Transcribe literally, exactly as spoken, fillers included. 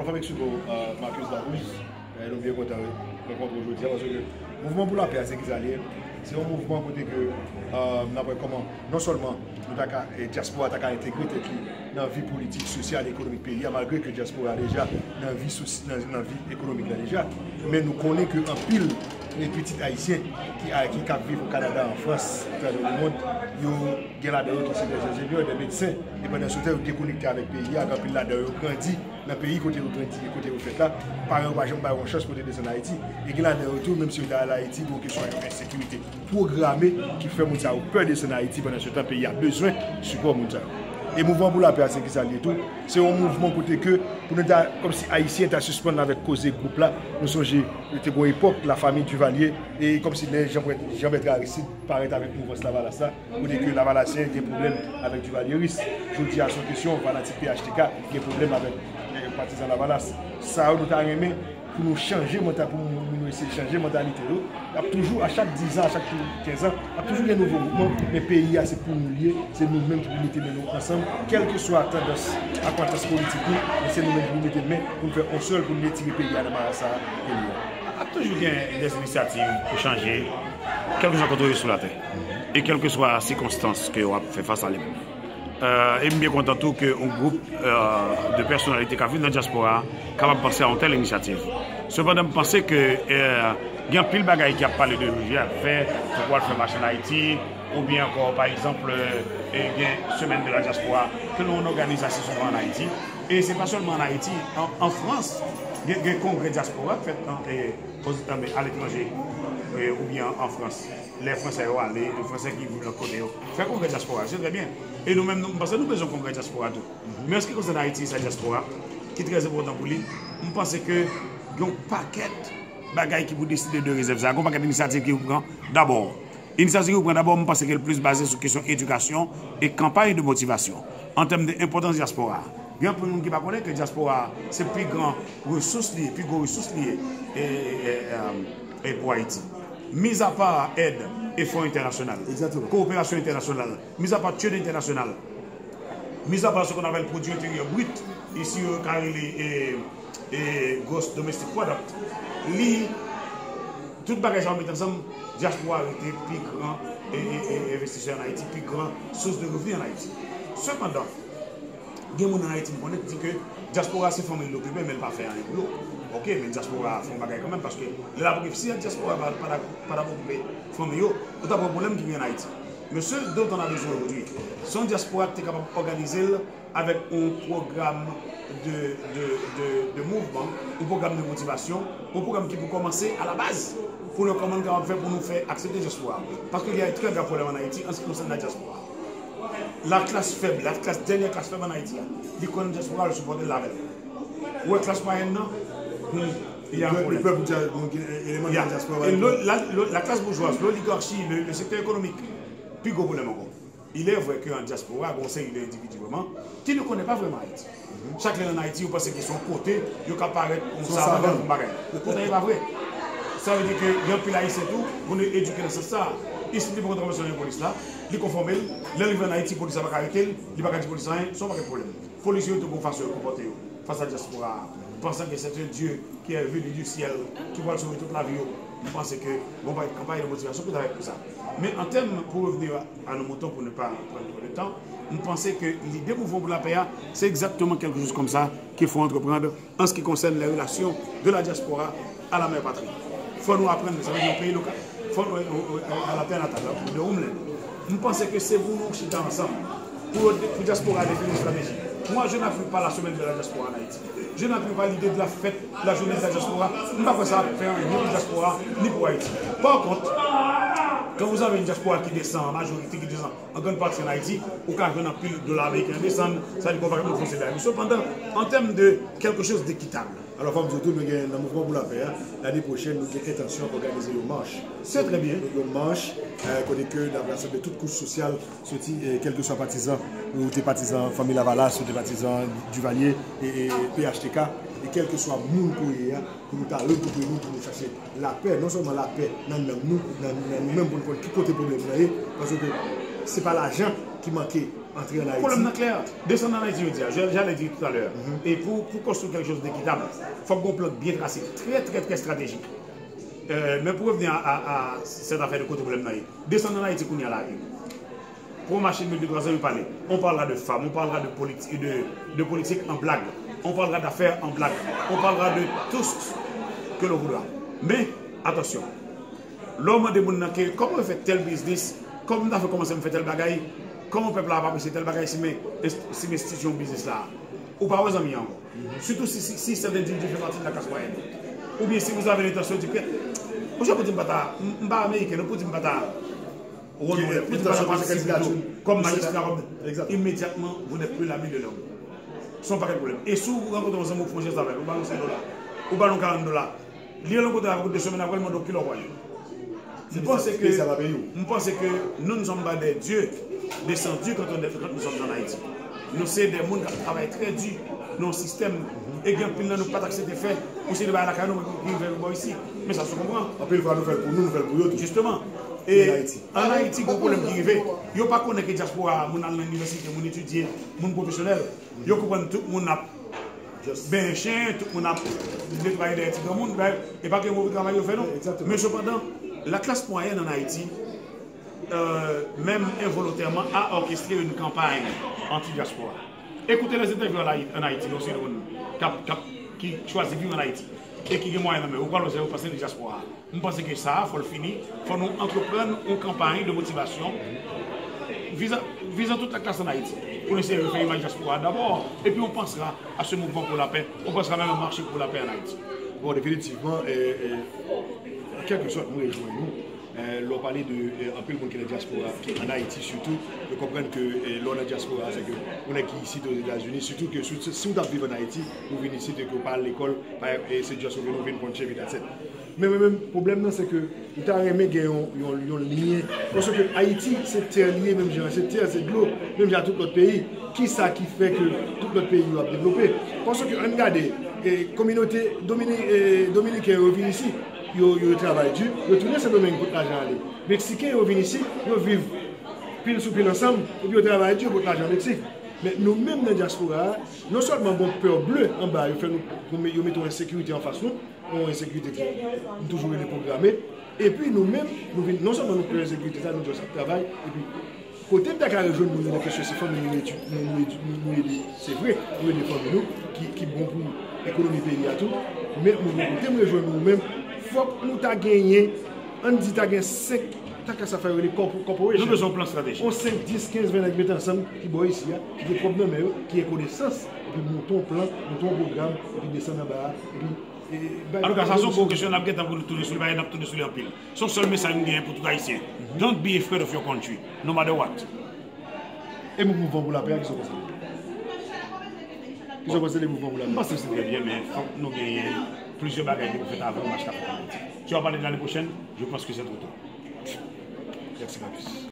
Avèk Supo, euh, Marcus Larousse, euh, nou byen kontan rankontre w jodi a, paske mouvman pou lapè a, se ki sa l ye? Se yon mouvman kote ke, euh, n ap wè kòman non sèlman nou ta ka, eh, dyaspora ta ka entegre tèt li nan vi politik, sosyal, ekonomik peyi a, malgre ke dyaspora deja nan vi sosi-, nan, nan vi ekonomik la deja. Men nou konnen ke anpil, eh, pitit ayisyen ki, a, ki k ap viv o Kanada, an Frans, atravè lemonn, yo gen ladan yo ki se dè enjenyè, dè medsen, e pandan se tan yo dekonekte avèk peyi a, gen anpil ladan yo grandi nan peyi kote yo grandi e kote yo fèt la, paran yo pa janm ba yo yon chans pou te desann Ayiti. E gen ladan yo tou, menm si yo ta al Ayiti, gen yon kesyon ensekirite pwograme ki fè moun sa yo pè desann Ayiti pandan se tan peyi a bezwen sipò moun sa yo. E mouvman pou lapè a, se ki sa l ye tou? Se yon mouvman kote ke pou nou ta, kòmsi Ayisyen ta sispann avèk koze gwoup la, nou sonje, te gen yon epòk, lafanmi Duvalier, e kòmsi lè Jean, Jean Bertrand Aristide parèt avèk mouvans Lavalas la, kote ke Lavalasyen gen pwoblèm avèk Duvalieris. Jodi a, se yon kesyon fanatik P H T K gen pwoblèm avèk, eh, patizan Lavalas. Sa yo nou ta renmen pou nou chanje manta-, pou moun, moun yo eseye chanje mantalite yo. Y ap toujou, a chak diz an, a chak kenz an, y ap toujou gen nouvo mouvman, men peyi a se pou nou l ye, se nou menm ki pou mete men nou ansanm, kèlkeswa tandans, akwatans politik nou, men se nou menm ki pou mete men pou nou fè yon sèl, pou nou retire peyi a nan maraz sa a ke li ye. Ap toujou gen dè inisyativ pou chanje, kèlkeswa kote w ye sou latè, e kèlkeswa sikonstans ke w ap fè fas a li. Euh, e m byen kontan tou ke yon gwoup, euh, de pèsonalite k ap viv nan dyaspora a kapab panse a yon tèl inisyativ. Sepandan, m panse ke, euh, gen anpil bagay ki ap pale de nou jodi a, fè, fòk w al fè mach ann Ayiti, oubyen ankò, pa egzanp, euh, e gen Semaine de la Diaspora, ke nou yon òganizasyon sou ann Ayiti. E se pa sèlman ann Ayiti, an, an Frans, gen, gen kongrè dyaspora k fèt an, e, Ozetazini, aletranje, e, oubyen an Frans. Lè Fransè yo ale, Fransè ki viv lòt kote yo fè kongrè dyaspora, se trè byen. E nou menm, nou, m panse nou bezwen kongrè dyaspora tou. Men an se ki konsène Ayiti, sa dyaspora, ki trè enpòtan pou li, m panse ke gen yon pakèt bagay ki pou deside de rezèv sa, gen yon pakèt inisyativ ki pou pran dabò. Inisyativ ki pou pran dabò, m panse ke l plis baze sou kesyon edikasyon e kanpay de motivasyon. An tèm de enpòtans dyaspora a, gen anpil moun ki pa konnen ke dyaspora a se pi gran resous li ye, pi gwo resous li ye, e, e, e, e, e pou Ayiti. Mizapa èd e fon entènasyonal, kowoperasyon entènasyonal, mizapa trade entènasyonal, mizapa ce qu'on appelle produit intérieur brut, isi yo ka rele, e, e, gross domestic product, li, tout bagay sa yo met ansanm, dyaspora a rete pi gran, e, e, e, envestisè ann Ayiti, pi gran sous de revni ann Ayiti. Sepandan, gen moun ann Ayiti m konnen ki di ke dyaspora se fanmi l l okipe, men l pa fè anyen pou yo. Oke, men dyaspora a fè yon bagay kanmenm, paske lè l ap reflechi a, dyaspora pa, pa ta, pa ta okipe fanmi yo, nou t ap wè pwoblèm ki gen ann Ayiti. Men ce dont on a besoin aujourd'hui, se yon dyaspora ki te kapab òganize l avèk yon pwogram de, de, de, de mouvman, yon pwogram de motivasyon, yon pwogram ki pou kòmanse a la baz, pou nou kòman n kapab fè pou nou fè aksepte dyaspora. Paske gen yon trè grav pwoblèm ann Ayiti an se ki konsène la dyaspora. La klas fèb, la klas, dènyè klas fèb ann Ayiti a, li konn dyaspora a, l sipòte l avè l. Ou wè klas mwayèn nan, hmm, li gen yon pwoblèm. Li pè pou dya-, bon, gen eleman nan dyaspora a. E lo-, la, lo-, la klas boujwaz, loligachi, le, le sektè ekonomik, pi gwo pwoblèm ankò. Il est vrai que an dyaspora, gen yon seri de endividi vrèman ki ne konnen pa vrèman Ayiti. Chak lè ann Ayiti, yo panse ke se yon kote, yo ka parèt yon savann, yon bagay. Poutan, e pa vre. Sa vle di ke gen anpil Ayisyen tou, pou nou edike nan sans sa a. Isit, li poko t rantre nan polis la, li konfòme l, lè l rive ann Ayiti, polis la pa ka arete l, li pa ka di polis anyen, se yon pakèt pwoblèm. Polis yo tou gen yon fason yo konpòte yo fas a dyaspora a, pansan ke c'est un Dieu qui est venu du ciel, ki pral sove tout lavi yo. M panse ke bon, pa gen kanpay de motivasyon pou travay pou sa. Men an tèm, pour revenir à nos moutons, pour ne pas prendre trop de temps, m panse ke lide mouvman pou lapè a, se egzakteman quelque chose comme ça qu'il faut entreprendre en ce qui concerne les relations de la diaspora à la mère patrie. Fò nou aprann, sa vle di yon peyi lokal. Fò nou, euh, euh, à la terre natale, de homeland. M panse ke se pou nou chita ansanm, pou, pou dyaspora a defini yon estrateji. Moi, je n'appuie pas la semaine de la diaspora en Haïti. Je n'appuie pas l'idée de la fête, la journée de la diaspora. M pa kwè sa ap fè anyen ni pou dyaspora, ni pou Ayiti. Par contre, quand vous avez une diaspora qui descend en majorité, qui descend en grande partie en Haïti, ou ka jwenn anpil dola ameriken desann, sa vle di ke w pa ka fè yon fon selebrasyon. Sepandan, an tèm de quelque chose d'équitable. Alò, fò m di w tou, nou gen nan Mouvman pou Lapè a, lane pwochèn, nou gen entansyon òganize yon mach. Se trè byen. Yon mach, eh, kote ke n ap rasanble tout kouch sosyal, soti, eh, kèlkeswa patizan, ou te patizan Fanmi Lavalas, ou te patizan Duvalier, e, e, P H T K, e kèlkeswa moun ke w ye a, pou nou ta regwoupe nou, pou nou chache lapè, non sèlman lapè nan nanm nou, nan, nan nou menm, pou nou konn ki kote pwoblèm nan ye, paske se pa lajan ki manke Antre an Ayiti. Pwoblèm nan klè. Desann an Ayiti jodi a, je- j'allais dire tout à l'heure. E pou, pou konstwi quelque chose d'équitable, fòk gen yon plan byen trase, très, très, très stratégique. Euh, men pou revni a, a, a cette affaire de kote pwoblèm nan ye, desann an Ayiti kounye a la, pou yon machin mil de twa zan yo pale. On parlera de femmes, on parlera de politique, de, de politique en blague, on parlera d'affaires en blague, on parlera de tout ce que l'on voudra. Men, atansyon, lè w mande moun nan ke kòman yo fè tèl biznis, kòman m ta fè kòmanse m fè tèl bagay, kòman pèp la ap apresye tèl bagay si men, si men stiti yon biznis la, ou pa wè zanmi an ankò. Sitou si, si, si sèten endividi fè pati de la classe moyenne. Oubyen si vous avez l'intention de dire, monchè, pou di m pa ta, m m pa ameriken, non, pou di m pa ta wòl mwen, pou di m pa ta patisipe tou, kòm majistra, kòm, imedyatman, vous n'êtes plus l'ami de l'homme. Se yon pakèt pwoblèm. E si w rankontre yon zanmi w fè yon jès avè l, ou ba l yon sen dola, ou ba l yon karant dola, li al yon kote avè w de semèn apre, l mande w kilè w prale. M panse ke, m panse ke nous ne sommes pas des dieux descendus quand on est, quand nous sommes en Haïti. Nou se de moun k ap travay trè di nan yon sistèm, e gen anpil nan nou pa t aksepte fè, pou se de bagay lakay nou ki rive bò isi. Men sa se konpran. Anpil fwa nou fè l pou nou, nou fè l pou yo tou. Jisteman. E an Ayiti, gen pwoblèm ki rive. Yo pa konnen ke dyaspora a, moun al nan inivèsite, moun etidye, moun pwofesyonèl. Yo konprann tout moun ap benyen chen, tout moun ap netwaye dèyè ti granmoun, e pa gen move travay yo fè non. Men sepandan, la classe moyenne en Haïti, euh, même involontairement, a orchestré une campagne anti-diaspora. Écoutez les interviews en Haïti, en Haïti, lè w se yon moun k ap, k ap, ki chwazi viv an Ayiti e ki gen mwayen nan men, ou pral wè se yo panse de dyaspora. M panse ke sa a, fò l fini, fò nou antreprann yon kanpay de motivasyon vizan, vizan tout la klas an Ayiti, pou nou eseye refè imaj dyaspora a dabò, epi on pensera à ce mouvement pour la paix, on pensera même à marcher pour la paix en Haïti. Bon, definitivman, e, e, an kèlkesòt, mwen rejwenn nou. E, lè w pale de, e, anpil moun ki nan dyaspora, ki an Ayiti sitou, yo konprann ke, e, lè w nan dyaspora, se ke yon nèg ki isit Ozetazini, sitou ke si, si w t ap viv an Ayiti, ou vin isit e ke w pa al lekòl, pa, e, se just ou vin, ou vin punch in, that's it. Men mwen menm, pwoblèm nan, se ke m ta renmen gen yon, yon, yon lyen. Paske Ayiti, se tè li ye, menm jan, se tè, se dlo, menm jan ak tout lòt peyi. Kisa ki fè ke tout lòt peyi yo ap devlope? Paske ann gade, e, kominote domini-, e, dominiken yo vin isi, yo, yo travay di, yo tounen Sendomeng kot lajan ale. Meksiken yo vin isi, yo viv pil sou pil ansanm, epi yo travay di, yo pot lajan Meksik. Men nou menm nan dyaspora a, non sèlman gon pè ble anba yo fè nou, yo mete yon ensekirite anfas nou, yon ensekirite ki m toujou rele pwograme. Epi nou menm, nou vin, non sèlman nou pè ensekirite sa, nou just ap travay, epi kote m ta ka rejwenn moun yo nan kesyon se fanmi nou edi-, nou, nou edi-, nou, nou ede, se vre, nou ede fanmi nou ki, ki bon pou ekonomi peyi a tou, men mwen menm kote m rejwenn nou menm, fòk nou ta genyen, ann di ta gen senk, ta ka sa fè yo rele corpo-, corporation. Nou bezwen yon plan estratejik. On senk, dis, kenz, ven nèg mete ansanm ki bò isi a, ki gen kòb nan men yo, ki gen konesans, epi monte yon plan, monte yon pwogram, epi desann anba a, epi Antouka, sa se yon gwo kesyon n ap gentan pou nou tounen sou li, paske n ap tounen sou li anpil. Se yon sèl mesaj m genyen pou tout Ayisyen. Don't be afraid of your country, no matter what. E mouvman pou lapè a, kisa w panse de li? Kisa w panse de mouvman pou lapè? M panse se trè byen, men fòk nou genyen plizyè bagay ki pou fèt avan mach ka fèt an Ayiti. Si w ap pale de lane pwochèn, je pense que c'est trop tôt. Merci, Marcus.